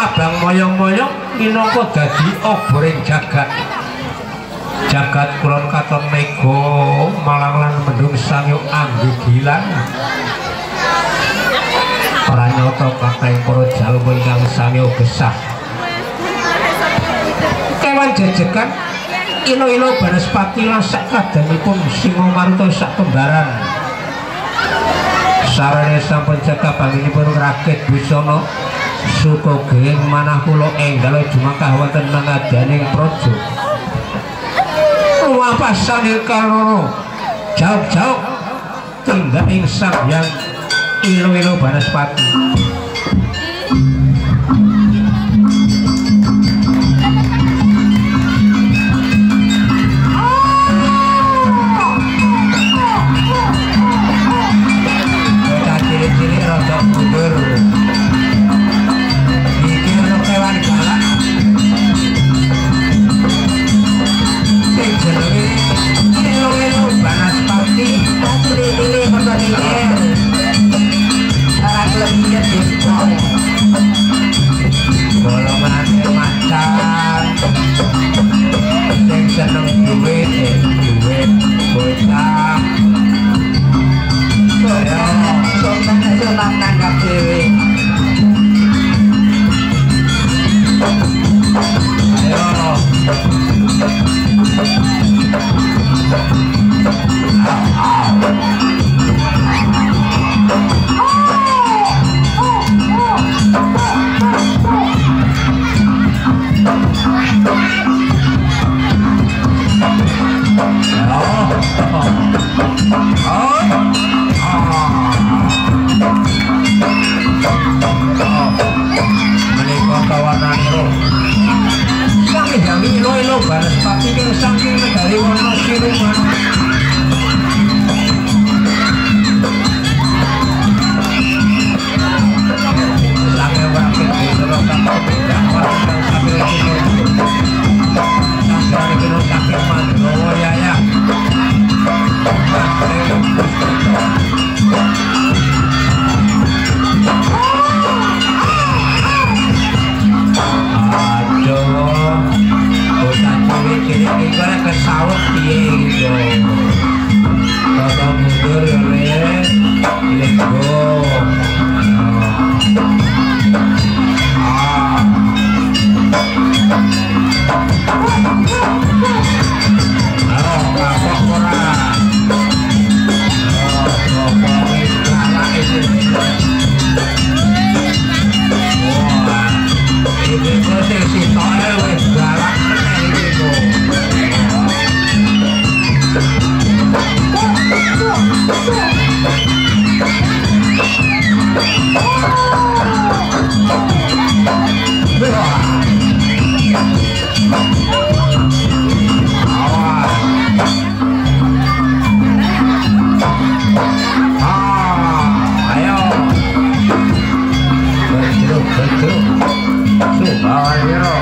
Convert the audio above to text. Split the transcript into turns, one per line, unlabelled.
abang moyong-moyong minangka dadi oboring jagat. Jagat kulon katon mega malang lan mendung sangyo anggigilan. Pranyata kathahing para jalma ingkang sangyo gesah. Kewan jejegan ilo-ilo banaspati lan sakadanipun Singomarta sak kembaran. Sarane sampun cekap panginipun rakit busana suka geng manah kula enggal jumangkah wonten mangadaning praja. Luwapasane karana jauh-jauh tindak ing Sang Hyang Ilo-ilo Banaspati. Bocah cilik-cilik rada mundur. Iki ana kewan galak. Sing jenenge Ilo-ilo Banaspati.
Cilik-cilik padha mikir. Ora kelebihan desa.
Golongane macan. Sing seneng duit, duit bocah. Ayo,
Sopan tanggap dhewe.
Ayo. Menika kawananira Sang Hyang Ilo-ilo Banaspati kang saking negari wana siluman. Sang Hyang Rakit Bisana kang tindak marang saking timur. Sang Hyang saking Mandrawa Yayah. Aduh, bocah cilik-cilik iki ora kesawut piye iki lho. Rada mundur ya, Le. Lego. Ah. Oh, kapok ora. Oh, kok wis galak iki. Wah. Iki kok sing sitoke wis galak meneh iki kok. Ayo. Betul, betul. Subawa.